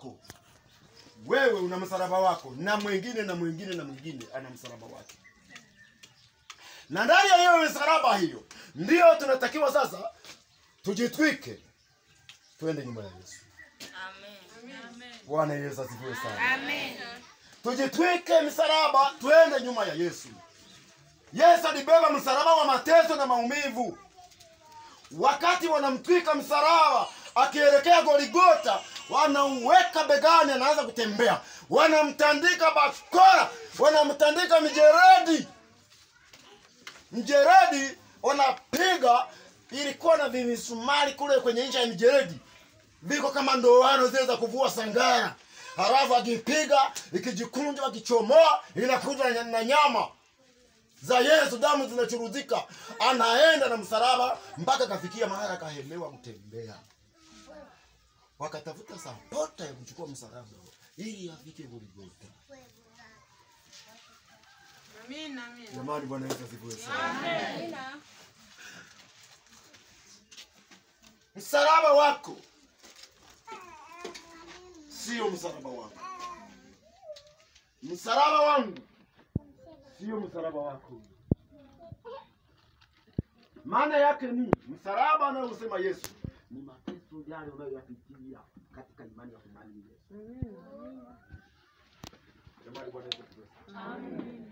wako, wewe una msalaba wako, na mwingine na mwingine na mwingine ana msalaba wake. Na ndani ya hiyo msalaba hiyo ndio tunatakiwa sasa tujitwike tuende nyuma ya Yesu. Amen. Bwana Yesu asifiwe sana. Amen. Tujitwike msalaba tuende nyuma ya Yesu. Yesu alibeba msalaba wa mateso na maumivu. Wakati wanamtwika msalaba akielekea Goligota, wanauweka begani, anaanza kutembea. Wanamtandika bakora, wanamtandika mijeredi. Mjeredi wanapiga, ilikuwa na vimisumari kule kwenye ncha ya mijeredi, viko kama ndoano zile za kuvua sangara. Halafu akipiga, ikijikunja, akichomoa, inakuja na nyama za Yesu, damu zinachuruzika. Anaenda na msalaba mpaka kafikia mahali akahemewa kutembea. Wakatafuta sapota ya kuchukua msalaba ili afike Goligota. Amina, amina. Jamani, Bwana Yesu asifiwe sana. Amina. Msalaba wako sio msalaba wangu. Msalaba wangu sio msalaba wako. Maana yake ni msalaba anaosema Yesu ni mateso yale unayoyapitia katika imani ya kumwamini Yesu. Jamani, Bwana Yesu asifiwe. Amen.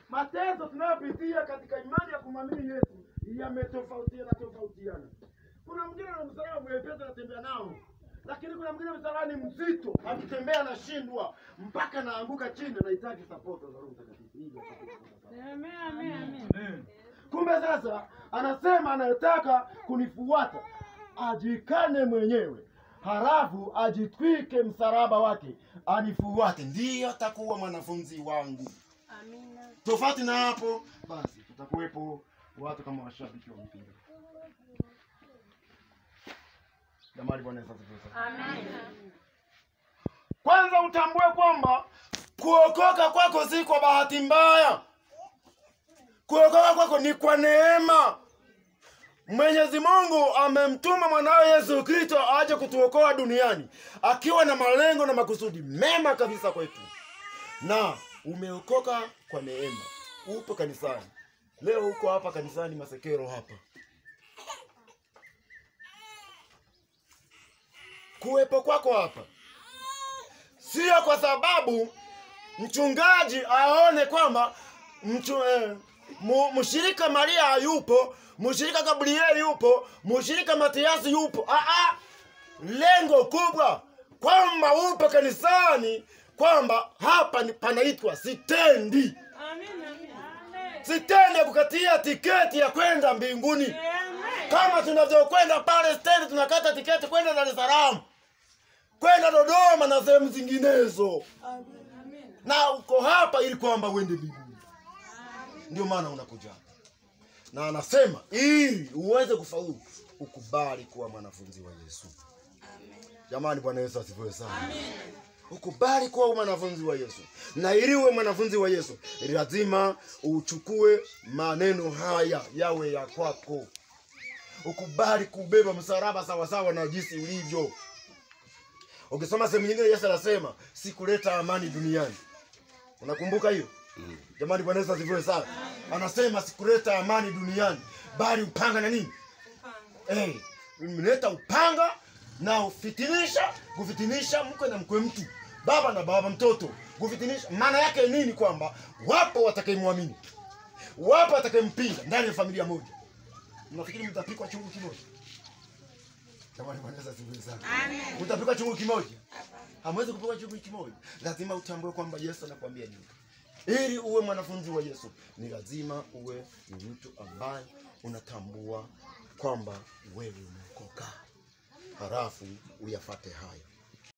Mateso tunayopitia katika imani ya kumwamini Yesu yametofautiana tofautiana. Kuna mwingine na msalaba mwepesi anatembea nao, lakini kuna mwingine msalaba ni mzito, akitembea anashindwa mpaka anaanguka chini, anahitaji support za Roho Mtakatifu. Amen, amen. Kumbe sasa anasema anayetaka kunifuata ajikane mwenyewe, halafu ajitwike msalaba wake anifuate, ndiyo atakuwa mwanafunzi wangu. Amina. Tofauti na hapo basi tutakuwepo watu kama washabiki wa mpira. Jamani, Bwana Yesu asifiwe sana. Amen. Kwanza utambue kwamba kuokoka kwako si kwa bahati mbaya. Kuokoka kwako ni kwa neema. Mwenyezi Mungu amemtuma mwanawe Yesu Kristo aje kutuokoa duniani akiwa na malengo na makusudi mema kabisa kwetu. Na umeokoka kwa neema. Upo kanisani. Leo uko hapa kanisani Masekero hapa. Kuwepo kwako hapa sio kwa sababu mchungaji aone kwamba mshirika Maria yupo, mshirika Gabrieli yupo, mshirika Matiasi yupo. Lengo kubwa kwamba upo kanisani, kwamba hapa panaitwa sitendi. Amen, amen. Sitendi ya kukatia tiketi ya kwenda mbinguni. Amen. Kama tunavyokwenda pale stendi tunakata tiketi kwenda Dar es Salaam, kwenda Dodoma na sehemu zinginezo. Amen. Na uko hapa ili kwamba uende mbinguni. Ndio maana unakuja hapa. Na anasema ili uweze kufaulu ukubali kuwa mwanafunzi wa Yesu. Amen. Jamani, Bwana Yesu asifiwe sana. Amen. Ukubali kuwa mwanafunzi wa Yesu. Na ili uwe mwanafunzi wa Yesu, lazima uchukue maneno haya yawe ya kwako. Ukubali kubeba msalaba sawa sawa na jinsi ulivyo. Ukisoma sehemu nyingine Yesu anasema sikuleta amani duniani. Unakumbuka hiyo? Jamani, Bwana Yesu asifiwe sana. Anasema sikuleta amani duniani, bali upanga na nini? Upanga. Mleta upanga na ufitinisha, kufitinisha mkwe na mkwe mtu, baba na baba mtoto, kufitinisha. Maana yake nini? Kwamba wapo watakayemwamini, wapo watakayempinga ndani ya familia moja. Mnafikiri mtapikwa chungu kimoja? Jamani, Bwana Yesu asifiwe sana. Amen. Mtapikwa chungu kimoja? Hamwezi kupikwa chungu kimoja. Lazima utambue kwamba Yesu anakuambia nini. Ili uwe mwanafunzi wa Yesu ni lazima uwe ni mtu ambaye unatambua kwamba wewe umeokoka, halafu uyafate haya.